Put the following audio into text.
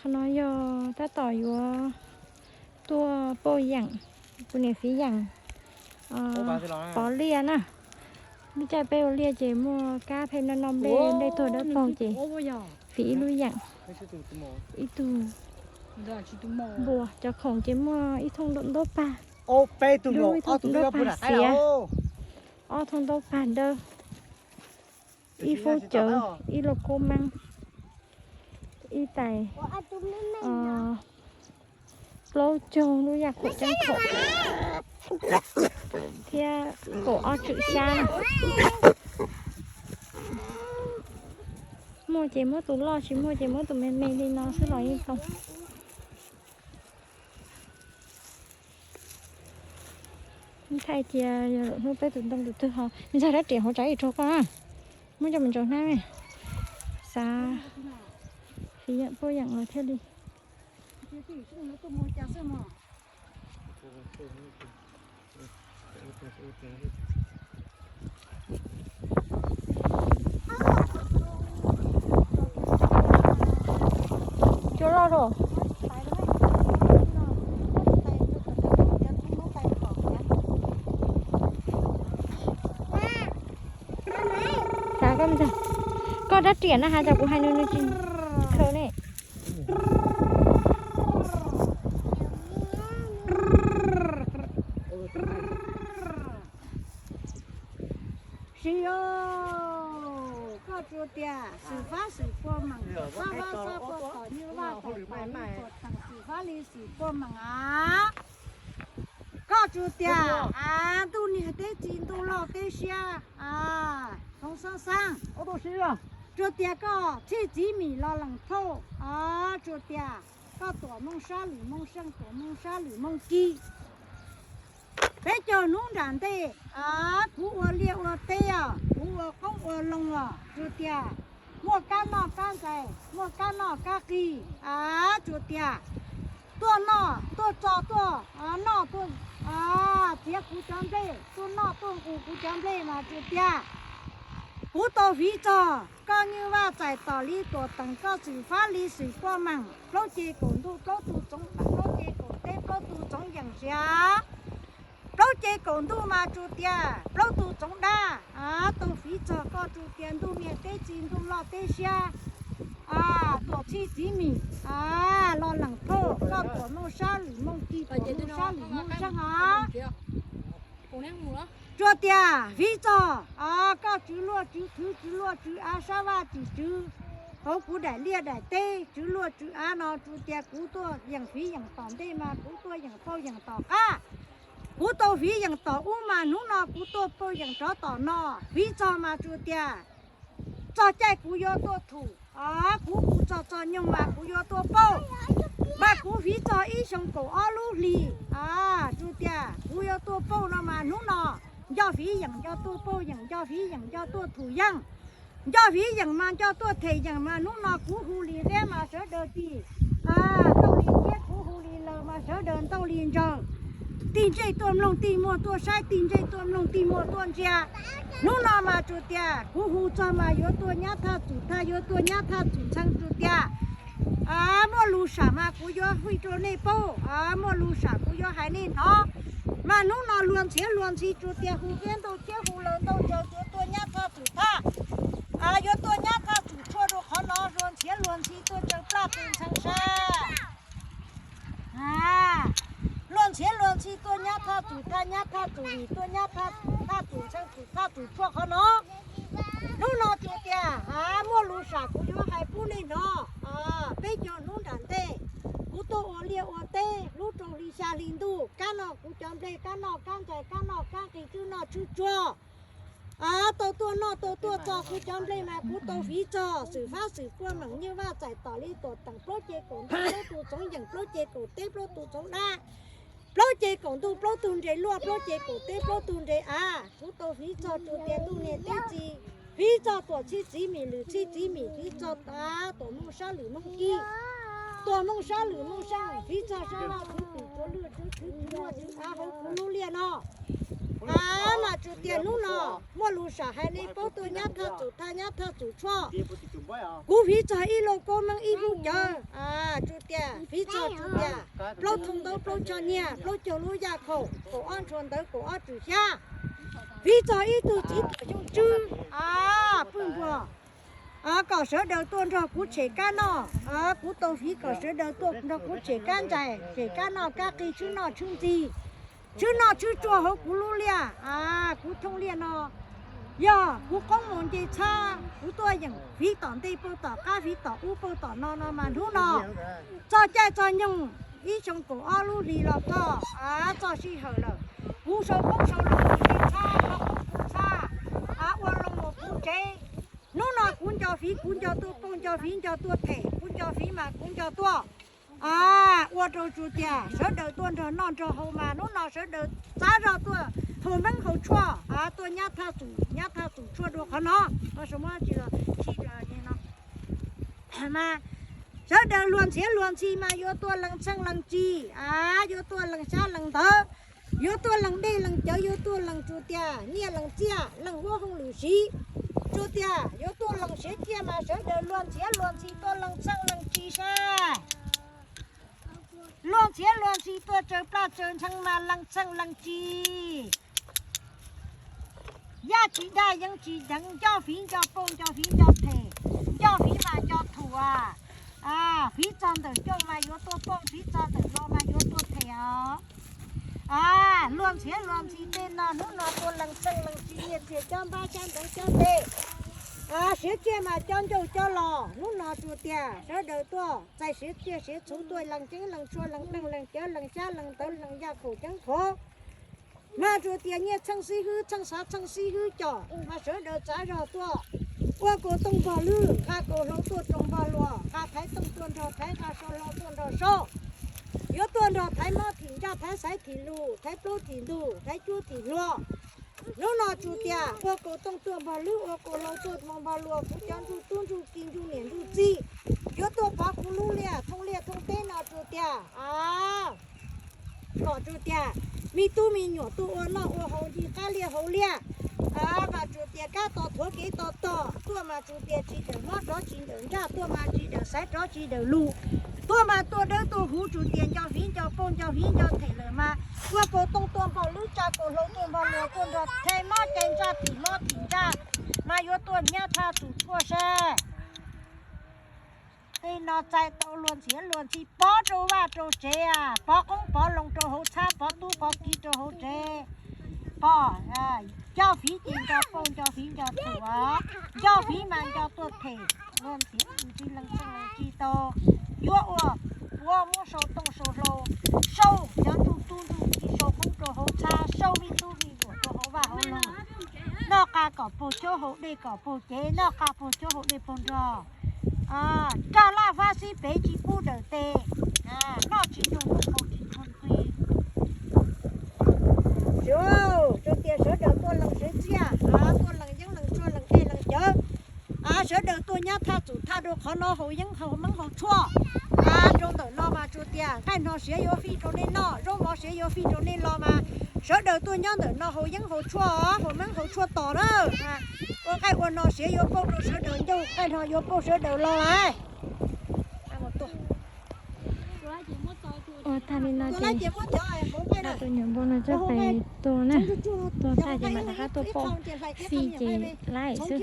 Qhov no yog tab tom yuav tuaj pauj yeem, kuv niam Fiv Yeem Pov Liaj na. Lub caij peb ua liaj ces muaj kab pheej noj noj nplej, nplej tuag dawb paug ces fiv ib lub yeem, ib tug npua. Cov khoom ces muaj ib thooj ntaub pag, ib thooj ntaub pag xiav, ob thooj ntaub pag dawb, ib foob cawv, ib lauj kaub meeb, ib tais, plaub caug lub yaj khaum ceeb khaum, thiab kaum ob tswm xyab na. Muaj ces muab tus loj, tsis muaj ces muab tus me me li no xwb los yeej tau. Thaij cia hnub peb tus ntoo tus twg ho ntxag rab riam hauv tsav ib rau koj na. Muab coj mus ntsaus hnab, xav fiv yeem pauj yeem los thiaj li. Cua loj los. Xav koj, koj rab riam na has tas kuv hais nws nws tsis khaws ne. Siv, koj tsuas tias xwm fab xwm pua meem, fab fab fab pua tom nyuj vaj tom pam nyuj tuam teem xwm fab li xwm pua meem a. Koj tsuas tias a, ntuj niag teb txiv ntuj loj teb siab a, hoob xab xab. Tsuas tias koj txhij txiv mim los lees thauj a, tsuas tias koj tuam mooj sab lwm mooj seej, tuam mooj sab lwm mooj kib. Peb caug hnub nram ntej, kuv ua liaj ua teb os, kuv ua qoob ua loo os, tsuas tias muaj kab noj kab ntxais, muaj kab noj kab qis, tsuas tias tuaj noj tuaj tso tuaj noj tuaj, txiav kuv cov nplej, tuaj noj tuaj nqus kuv cov nplej mas tsuas tias kuv tau fiv txog koj nyuj vaj txais tom li tuam teem, koj xwm fab li xwm pua meem, plaub ceg kaum ntuj plaub tug txoov, plaub ceg kaum teb plaub tug txoov yeem siav. Plaub ceg kaum ntuj mas tsuas tias plaub tug txoov dab, tau fiv txog koj tsuas tias ntuj niag teb txiv ntuj loj teb siab, tuam txhij txiv mim los lees thauj, koj tuam mooj sab lwm mooj kib, tuam mooj sab lwm mooj seej os. Tsuas tias fiv txog koj tswv luaj tswv thwv, tswv luaj tswv av, sab vaj tswv tswv hauv kuv daim liaj daim teb, tswv luaj tswv av no tsuas tias kuv tuaj yeem fiv yeem tom ntej mas kuv tuaj yeem pauj yeem tom qab. Kuv tau fiv yeem tom ub mas hnub no kuv tuaj pauj yeem rov tom no. Fiv txog mas tsuas tias txog caij kuv yuav tuaj thum, kuv hu txog txog nyoog mas kuv yuav tuaj pauj. Mas kuv fiv txog ib xyoo kaum ob lub hlis, tsuas tias kuv yuav tuaj pauj no mas hnub no nco fiv yeem nco tuaj pauj yeem, nco fiv yeem nco tuaj thum yeej, nco fiv yeem mas nco tuaj them yeem mas hnub no kuv hu li ntiab mas sawv daws tig, ntaus li ntiab, kuv hu li laws mas sawv daws ntaus li ntsaws. Tig ntsej tuaj mloog tig muag tuaj saib, tig ntsej tuaj mloog tig muag tuaj ntsia. Hnub no mas tsuas tias kuv hu txog mas yuav tuaj nyab thaj txum thaj, yuav tuaj nyab thaj txum ntxhee, tsuas tias muaj lus sam mas kuv yuav fij rau nej paub, muaj lus sam kuv yuav hais nej hnov. Mas hnub no luag ntxhiav luag ntxhi tsuas tias hu ntiab ntaus thiab hu laws ntaus ntsaws yuav tuaj nyab thaj txum thaj, yuav tuaj nyab thaj txum tshuaj rau qhov no, luag ntxhiav luag ntxhi tuaj tsaws plaj tus ntxhee sab. Luag ntxhiav luag ntxhi tuaj nyab thaj txum thaj, nyab thaj txum vim, tuaj nyab thaj txum ntxhee txum thaj txum tshuaj qhov no. Hnub no tsuas tias muaj lus sam kuv yuav hais pub nej hnov. Peb caug hnub nram ntej, kuv tuaj ua liaj ua teb hlub rau hli xya hli ntuj, kab noj kuv cov nplej, kab noj kab ntxais, kab noj kab qis, tswb noj tswb tsuag. Tau tuaj noj tau tuaj txo kuv cov nplej mas kuv tau fiv txog xwm fab xwm pua meem, nyuj vaj txais tom li tuam teem plaub ceg kaum ntuj plaub tug txoov yeem, plaub ceg kaum teb plaub tug txoov dab, plaub ceg kaum ntuj plaub tug nres luaj, plaub ceg kaum teb plaub tug nres av. Kuv tau fiv txog tsuas tias ntuj niag teb txiv, fiv txog tuam txhij txiv mim lwm txhij txiv mim, fiv txog tuam mooj sab lwm mooj kib, tuam mooj sab lwm mooj seej, fiv txog sab laj tswv twm tswv luaj tswv thwv tswv luaj tswv av hauv kuv lub liaj no. Mas tsuas tias hnub no muaj lus sam hais nej paub, tuaj nyab thaj txum thaj nyab thaj txum tshuaj. Kuv fiv txog ib lauj kaub meeb ib hub cawv, Tsuas tias fiv txog tsuas tias plaub thoob ntaub plaub choj nyiaj plaub caug lub yaj khaum kaum ob ntshua ntawv kaum ob tswm xyab. Fiv txog ib tug txiv tuam xyoo tswb, a, pwj npuas, a, kom sawv daws tuaj nrog kuv tshem kab noj, a, kuv tau fiv kom sawv daws tuaj nrog kuv tshem kab ntsais tshem kab noj kab qig tshwb noj tshwb ntxi, tshwb noj tshwb tsuag hauv kuv lub liaj, a, kuv thooj liaj no yog kuv qoob mus nce txhab kuv tuaj yeem fiv tom ntej pauj tom qab fiv tom ub pauj tom no no mas hnub no txog caij txog nyoog ib xyoo kaum ob lub hlis los txog, a, txog sij hawm lawm, kuv sau qoob sau loo nce txhab, qoob kuv txhab, a, ua loo mus kuv tsev. Hnub no kuv nco fiv kuv nco tuaj pauj nco fiv nco tuaj them kuv nco fiv mas kuv nco tuaj, a, ua rau tsuas tias sawv daws tuaj nrog noj nrog haus mas hnub no sawv daws txav zog tuaj haus hmoob haus tshuaj, a, tuaj nyab thaj txum nyab thaj txum tshuaj dua qhov no. Sawv daws luag ntxhiav luag ntxhi mas yuav tuaj lees txheej lees tsis, a, yuav tuaj lees xyab lees ntawv, yuav tuaj lees dej lees cawv, yuav tuaj lees tsuas tias nyiaj lees txiaj lees huab hauj lwm siv. Tsuas tias yuav tuaj lees siav ciaj mas sawv daws luag ntxhiav luag ntxhi tuaj lees txheej lees tsis saib. Luag ntxhiav luag ntxhi tuaj tsaws plaj tsaws ntshee mas lees txheej lees tsis. Yaj tsis dag yeeb tsis deev, nco fiv nco pauj nco fiv nco them, nco fiv mas nco thuam. Fiv txog ntawm coj mas yuav tuaj pauj, fiv txog ntawm los mas yuav tuaj them os. Luag ntxhiav luag ntxhi tej no hnub no tuaj lees txheej lees tsis, nyiaj txiag cob npab cob ntawv cob ntej, siav ciaj mas cob ncauj cob los. Hnub no tsuas tias sawv daws tuaj txais siav ciaj siav txhuv tuaj lees ceeb lees tshuaj lees dej lees cawv lees xyab lees ntawv lees yaj khaum ceeb qhuav. Mas tsuas tias nyiaj txheej xib hwb txheej xav txheej xib hwb com mas sawv daws txav zog tuaj ua kaus tooj npog lwb, nqa kaus hlau tuaj rau npog luas, nqa thaiv tooj tuaj nrog thaiv, nqa sau hlau tuaj nrog sau. Yuav tuaj nrog thaiv mob thim ntsaj, thaiv xaiv thim lus, thaiv plaub thim ntug, thaiv cuab thim hlua. Hnub no tsuas tias ua kaus tooj tuaj npog lwb, ua kaus hlau tuaj npog luas, kuv cov ntsuj tub ntsuj ki ntsuj niam ntsuj txiv yuav tuaj pov kuv lub liaj thooj liaj thooj teb no tsuas tias, a, kom tsuas tias me tub me nyuam tuaj ua noj ua haus ncig qab liaj hauv liaj, mas tsuas tias kab tos thuav kev tos tog tuaj mas tsuas tias tsis dawm mob rov tsis dawm ntsaj, tuaj mas tsis dawm xaiv rov tsis dawm lus, tuaj mas tuaj dawb tuaj huv, tsuas tias nco fiv nco pauj nco fiv nco them lawm mas ua kaus tooj tuaj npog lwb, tsa kaus hlau tuaj npog luas, tuaj nrog thaiv mob cai ntsaj thim mob thim ntsaj, mas yuav tuaj nyab thaj txum tuaj saib. Tej no txais tau luag ntxhiav luag ntxhi pov rau vaj rau tsev, pov qoob pov loo rau hauv txhab, pov tub pov ki rau hauv tsev, pov, nco fiv ces nco pauj nco fiv nco thuam, nco fiv mas nco tuaj them. Luag ntxhiav luag ntxhi lees txheej lees tsis tau, yuav ua puav muab sau tooj sau hlau, sau cov ntsuj tub ntsuj ki, sau qoob rau hauv txhab, sau me tub me nyuam rau hauv vaj hauv loog. Noj qab kom puag caub haus dej kom puag cev, noj qab puag caub haus dej puag nrog. Rag laj fab xib pem tsis pub dawm tes, noj tsis nug ntuj qaug tsis ntshuag nqi. Tsuas tias sawv daws tuaj lees siav txiaj, tuaj lees yeeb lees tshuaj lees dej lees cawv, sawv daws tuaj nyab thaj txum thaj rau qhov no haus yeeb haus meeb haus tshuaj. Rau ntawm no mas tsuas tias nqaij hno siav yuav fij rau nej noj, zaub mov siav yuav fij rau nej los mas sawv daws tuaj nyob ntawm no haus yeeb haus tshuaj, haus meeb haus tshuaj tos na. Ua nqaij ua no siav yuav pauj rau sawv daws ncauj, nqaij hno yuav pauj sawv daws los lawm. Ua tag li no ces tus nyuam npua no txawj pais tua na, tua tag ces mam rov qab tuaj pauj fij ces laib xwb.